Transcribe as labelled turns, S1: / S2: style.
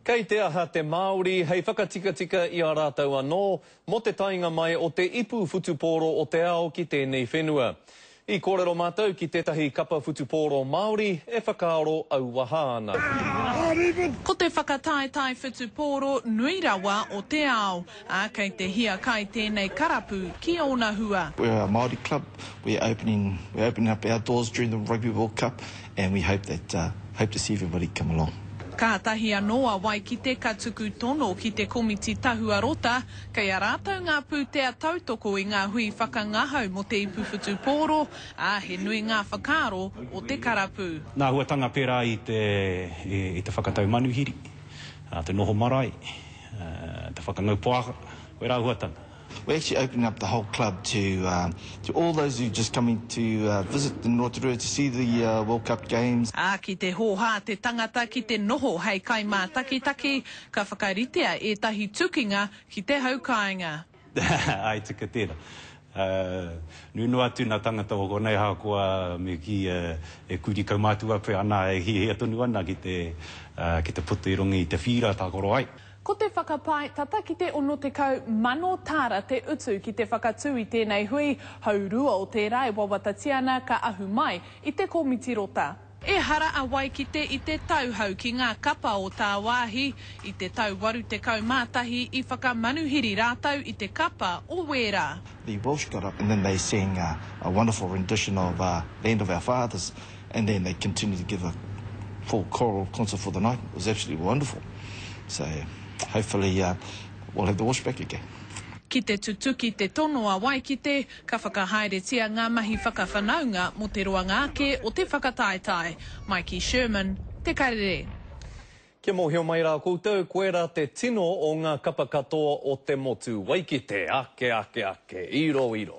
S1: Kei te aha te Māori hei whakatikatika i a rātou anō mō te taenga mai o te ipu whutupōro o te ao ki tēnei whenua? I kōrero mātou ki tētahi kapa whutupōro Māori e whakaaro auaha ana.
S2: Ko te whakataetae whutupōro nui rawa o te ao, ā, kei te hiakai tēnei karapu ki ōna hua.
S3: We're a Māori club, we're opening, we're opening up our doors during the Rugby World Cup and we hope that, hope to see everybody come along.
S2: Kātahi anō a Waikite ka tuku tono ki te Komiti Tahua Rota, kei a rātou ngā pūtea tautoko i ngā hui whakangahau mō te ipu whutupōro, ā, he nui ngā whakaaro o te karapu.
S4: Ngā āhuatanga pērā i te, i te whakatau manuhiri, te noho marae, te whakangau poaka, wērā āhuatanga.
S3: We're actually opening up the whole club to to all those who just coming to visit in Rotorua to see the World Cup games.
S2: Ā, ki te hōhā te tangata ki te noho hei kaimātakitaki, ka whakaritea ētahi tukinga ki te hau kāinga.
S4: Āe tika tērā. Nui noa atu nā tangata o konei ahakoa me kī e kuri kaumātua pea ana e hiahia tonu ana ki te ki te poto i runga i te whīra tākaro ai.
S2: Ko te whakapae, tata ki te 60,000 tāra te utu ki te whakatū i tēnei hui, haurua o tērā e wawatatia ana ka ahu mai i te komiti rota. Ehara a Waikite i te tauhou ki ngā kapa o tāwāhi, i te tau 81 i whakamanuhiri rātou i te kapa o Wēra.
S3: The Welsh got up and then they sang a wonderful rendition of Land of Our Fathers and then they continued to give a full choral concert for the night. It was absolutely wonderful. So hopefully uh, we'll have the Welsh back again.
S2: Ki te tutuki te tono a Waikite, ka whakahaeretia ngā mahi whakawhanaunga mō te roanga ake o te whakataetae. Mikey Sherman, Te Karere.
S1: Kia mōhio mai rā koutou, koirā te tino o ngā kapa katoa o te motu. Waikite, ake, ake, ake, iro, iro.